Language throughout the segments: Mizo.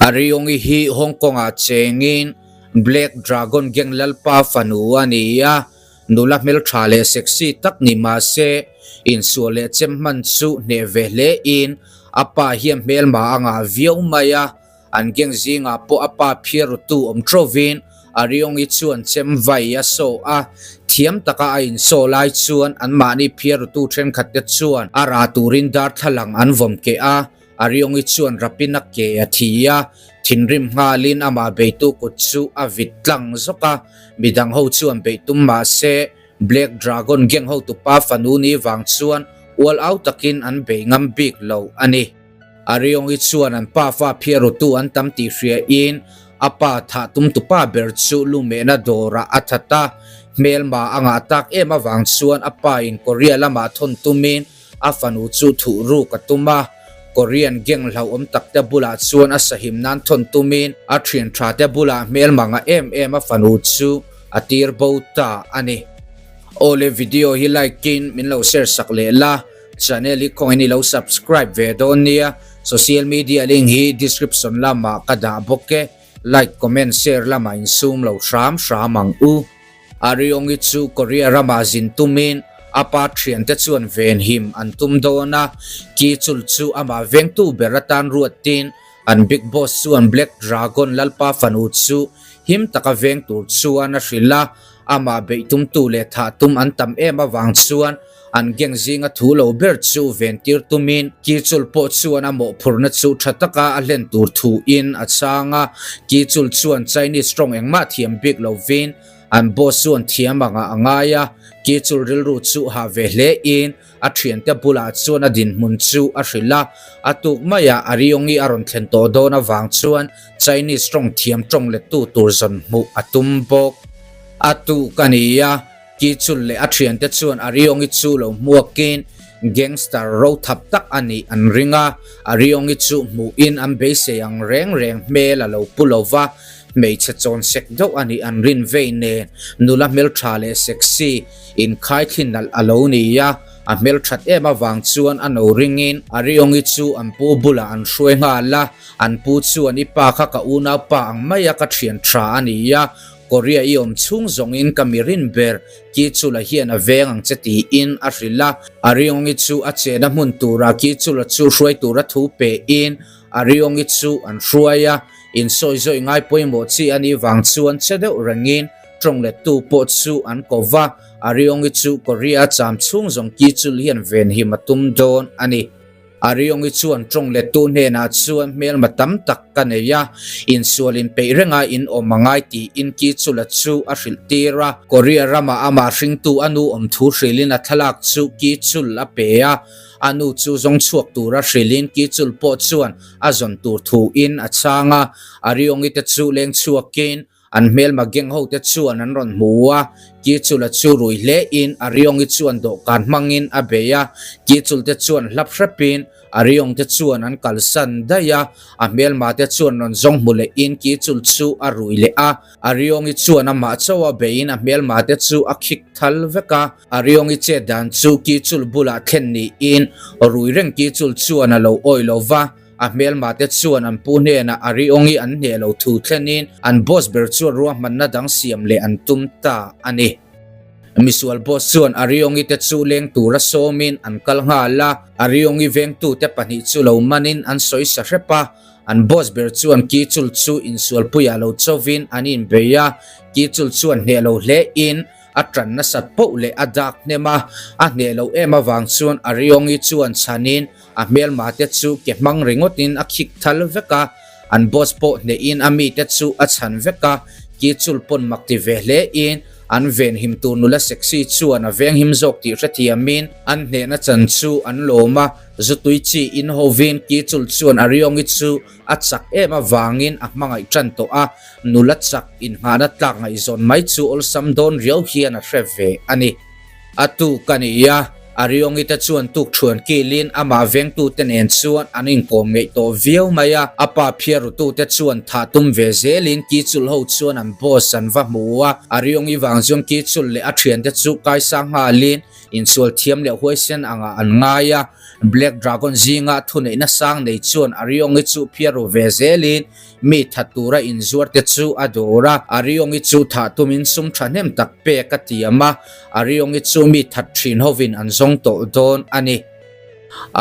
Ariongi hi Hong Kong-ah chengin Black Dragon Gang lalpa fanu a ni a, nula hmeltha leh sexy tak ni mah se insual leh chem hman chu hneh ve hlein a pa hian hmelma a ngah viau mai a. An gang zingah pawh a pa phiarrutu awm ṭovin Ariongi chuan chem vai a saw a, thiam taka a insaw lai chuan anmahni phiarrutu ṭhenkhatte chuan a rah turin darthlalang an vawm keh a, Ariongi chuan rapin a ke a thi a, thinrim nghalin amah beitu kut chu a vit tlang zawk a, midang ho chuan beih tum mah se Black Dragon gang hotupa fanu ni vang chuan ual au takin an bei ngam bik lo a ni. Ariongi chuan an pa fa phiarutu an tam tih hriain a pa thah tumtupa ber chu lumehna dawrah a that a, hmelma a ngah tak em avang chuan a pa in Korea lamah thawn tumin a fanu chu thuh ruk a tum a. Korean gang hlauhawm takte bulah chuan a sahim nan thawn tumin a thian thate bulah hmelma ngah em em a fanu chu a tir bo ta a ni. Awle video hi like in min lo share sak leh la. Channel hi kawngin i lo subscribe ve dawn nia, social media link hi description lamah ka dah bawk e, like comment share lamah insum lo hram hram ang u. Ariongi chu Korea ramah zin tumin a pa thiante chuan venhim an tum dawn a, Ki Chul chu amah vengtu ber atan ruatin an big boss chuan Black Dragon lalpa fanu chu him taka veng tur chuan a hrilh a, amah beih tumtu leh thah tum an tam em avang chuan An gang zinga thu lo ber chu ventir tumin Kichul pawh chuan a mawhphurhna chu tha taka a hlen tur thuin a chhang a. Kichul chuan Chinese tawng engmah thiam bik lovin an boss chuan thiam angah a ngai a. Kichul rilru chu hah ve hlein a thiante bulah chuan a dinhmun chu a hrilh a. A tuk maiah Ariongi a rawn thlen tawh dawn avang chuan Chinese tawng thiam tawng lettu tur zawn hmuh a tum bawk. A tuk a ni a. Kichul leh a thiante chuan Ariongi chu lo hmuakin gangster ro thap tak a nih an ring a, Ariongi chu hmuhin an beisei ang reng reng hmel a lo pu lo va, hmeichhe chawn sek deuh a nih an rin vei nen nula hmeltha leh sexy inkhaithli nalh a lo ni a, a hmelthat em avang chuan a no ringin Ariongi chu an pu bulah an hruai nghal a, an pu chuan i pa kha ka unaupa ang maia ka thian tha a ni a, Korea i awm chhung zawngin ka mi rin ber, Kichula hian a veng ang che tiin a hrilh a. Ariongi chu a chena hmun tura Kichula chu hruai tura thu pein Ariongi chu an hruai a. Insawi zawih ngai pawimawh chi a nih vang chuan che deuh rengin tawng lettu pawh chu an ko va. Ariongi chu Korea a cham chhung zawng Kichul hian venhim a tum dawn a ni. Ariongi chuan tawng lettu hnenah chuan hmelma tam tak ka nei a, insual inpeih renga in awm a ngai tiin Kichula chu a hrilh tir a. Korea rama amah hringtu a nu awm thu hrilhin a thlalak chu Kichul a pe a, a nu chu zawng chhuak tura hrilhin Kichul pawh chuan a zawn tur thuin a chhang a. Ariongi te chu leng chhuakin An hmelma geng ho te chuan an rawn hmu a, Kichula chu rui hle in Ariongi chuan dawhkan hmangin a bei a, Kichul te chuan hlap hrepin Ariong te chuan an kalsan daih a, a hmelma te chuan rawn zawng hmu leh in Kichul chu a rui leh a, Ariongi chuan amah chauh a beiin a hmelma te chu a khik thal vek a, Ariongi chet dan chu Kichul bulah thlen niin rui reng Kichul chuan a lo awih lo va. A hmelmate chuan an pu hnenah a riawngi an hneh lo thu thlenin an boss ber chuan ruahmanna dang siam leh an tum ta a ni. Misual boss chuan a riawngi te chu leng tura sawmin an kal nghal a, a riawngi vengtute pahnih chu lo manin an sawi sa hrep a, an boss ber chuan Kichul chu insualpuiah lo chovin an inbei a, Kichul chuan hneh lo hlein A ṭan nasat poh leh a dak hnem a, a hneh loh em avang chuan Ariongi chuan chhanin a hmelmate chu ke hmang ringawtin a khik thal vek a, an boss pawh hnehin a mite chu a chhan vek a, Kichul pawn mak ti ve hlein an venhim tur nula sexy chuan a venghim zawk tih hrethiamin an hnehna chan chu an lawm a, zutui chi in hovin Kichul chuan Ariongi chu A chak em avangin a hmangaih tan tawh a, nula chak inngahna tlak ngaihzawn mai chu awlsam dawn riau hian a hre ve a ni. A tuk a ni a, Ariongi te chuan tuk thuan kilin amah vengtute nen chuan an inkawm ngeih tawh viau mai a, a pa phiarutute chuan thah tum ve zelin Kichul ho chuan an boss an va hmu a, Ariongi vang chuan Kichul leh a thiante chu kaisang nghalin insual thiam leh huaisen angah an ngai a. Black Dragon zinga thuneihna sang nei chuan Ariongi chu phiar ru ve zelin Mi that tura inzuar te chu a dawr a, Ariongi chu thah tumin sum thahnem tak pek a tiam a, Ariongi chu mi that thin hovin an zawng tawh dawn a ni.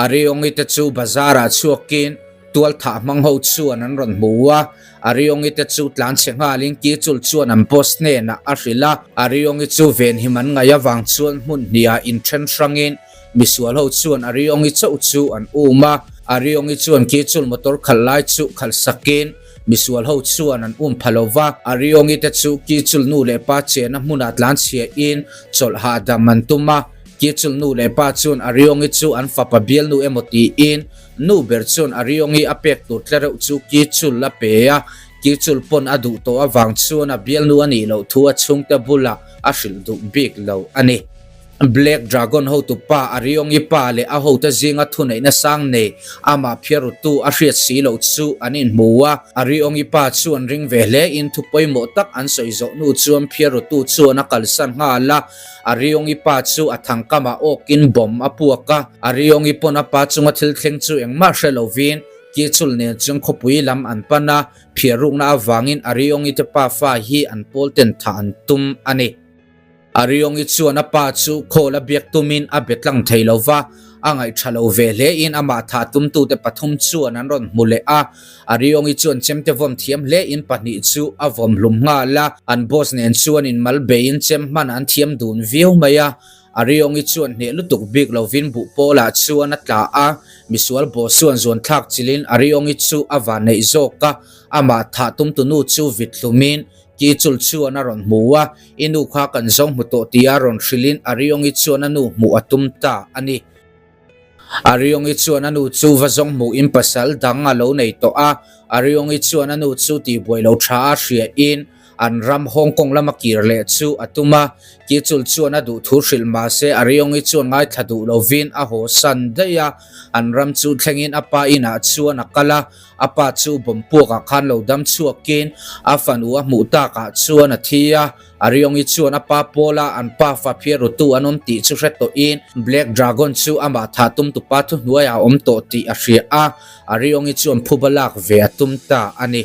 Ariongi te chu bazar ah chhuakin tual thah hmang ho chuan an rawn hmu a, Ariongi te chu tlanchhe nghalin Kichul chuan an boss hnenah a hrilh a, Ariongi chu venhim an ngaih avang chuan hmun hnih ah inthen hrangin Misual ho chuan Ariongi chauh chu an um a, Ariongi chuan Kichul motor khalh lai chu khalh sakin misual ho chuan an um pha lo va. Ariongi te chu Kichul nu leh pa chena hmunah tlanchhia in chawlh hahdam an tum a, Kichul nu leh pa chuan Ariongi chu an fapa bialnu emaw tiin nu ber chuan Ariongi a pek tur tlereuh chu Kichul a pe a, Kichul pawn a duh tawh avang chuan a bialnu a nih loh thu a chhungte bulah a hrilh duh bik lo a ni. Black Dragon hotu pa Ariongi pa leh a hote zinga thuneihna sang nei amah phiarrutu a hriat si loh chu an inhmu a. Ariongi pa chu an ring ve hle in thu pawimawh tak an sawi zawh hnu chuan phiarrutu chuan a kalsan nghal a. Ariongi pa chu a thangkamah awkin bomb a puak a. Ariongi pawn a pa chunga thil thleng chu engmah hre lovin Kichul nen chuan khawpui lam an pan a, phiarrukna avangin Ariongi te pa fa hi an pawl ten thah an tum a ni. Ariongi chuan a pa chu khawl a biak tumin a be tlang thei lo va, a ngaihṭha lo ve hlein amah thah tumtute pathum chuan an rawn hmu leh a. Ariongi chuan chemte vawm thiam hlein pahnih chu a vawm hlum nghal a, an boss nen chuan inmal beiin chem hman an thiam dun viau mai a. Ariongi chuan hneh lutuk bik lovin buh pawlah chuan a tla a, misual boss chuan zuan thlak chilhin Ariongi chu a vanneih zawk a, amah thah tumtunu chu vit hlumin Kichul chuan a rawn hmu a, I nu kha kan zawng hmu tawh tia rawn hrilhin Ariongi chuan a nu hmuh a tum ta a ni. Ariongi chuan a nu chu va zawng hmuhin pasal dang a lo nei tawh a, Ariongi chuan a nu chu tihbuai lo tha a hriain an ram Hong Kong lama kir leh chu a tum a, Kichul chuan a duh thu hrilh mahse Ariongi chuan ngaithla duh lovin a haw san daih a, an ram chu thlengin a pa inah chuan a kal a, A pa chu bawmpuakah khan lo dam chhuakin a fanu a hmuh takah chuan a thi a. Ariongi chuan a pa pawla an pa fa phiarutu an awm tih chu hre tawhin Black Dragon chu amah thah tumtupa thuhnuaiah a awm tawh tih a hria a. Ariongi chuan phuba lak ve a tum ta a ni.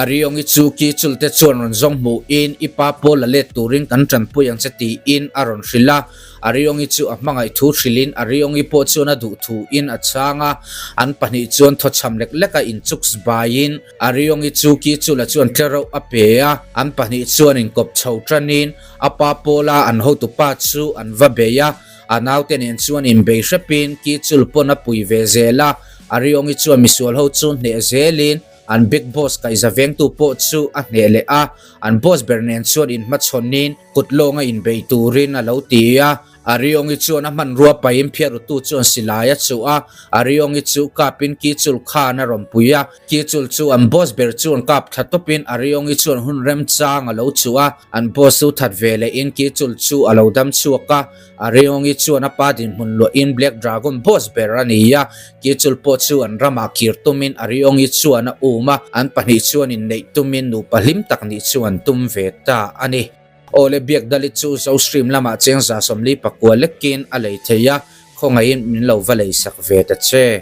Ariongi chu Kichulte chuan rawn zawng hmuhin i pa pawl la let turin kan tanpui ang che tiin a rawn hrilh a. Ariongi chu a hmangaih thu hrilhin Ariongi pawh chuan a duh thuin a chhang a, an pahnih chuan thawchham lek lek a inchuks baiin Ariongi chu Kichula chuan tlereuh a pe a, an pahnih chuan inkawp chho tanin a pa pawla an hotupa chu an va bei a, a naute nen chuan inbei hrepin Kichul pawn a pui ve zel a, Ariongi chuan misual ho chu hneh zelin An big boss kaihza vengtu pawh chu a hneh leh a, an boss ber nen chuan inhmachhawnin kut lawnga inbei turin a lo ti a. Ariongi chuan a hmanrua pahin phiarutu chuan silai a chuh a, Ariongi chu kapin Kichul khan a rawn pui a. Kichul chu an boss ber chuan kap thla tawpin Ariongi chuan hun remchang a lo chuh a, an boss chu that ve lehin Kichul chu a lo dam chhuak a. Ariongi chuan a pa dinhmun luahin Black Dragon boss ber a ni a, Kichul pawh chu an ramah kir tumin Ariongi chuan a um a, an pahnih chuan inneih tumin nupa hlim tak nih chu an tum ve ta a ni. Awle Biakdali chu Zostream lamah cheng 149 lekin a lei thei a, khawngaihin min lo va leisak ve ta che.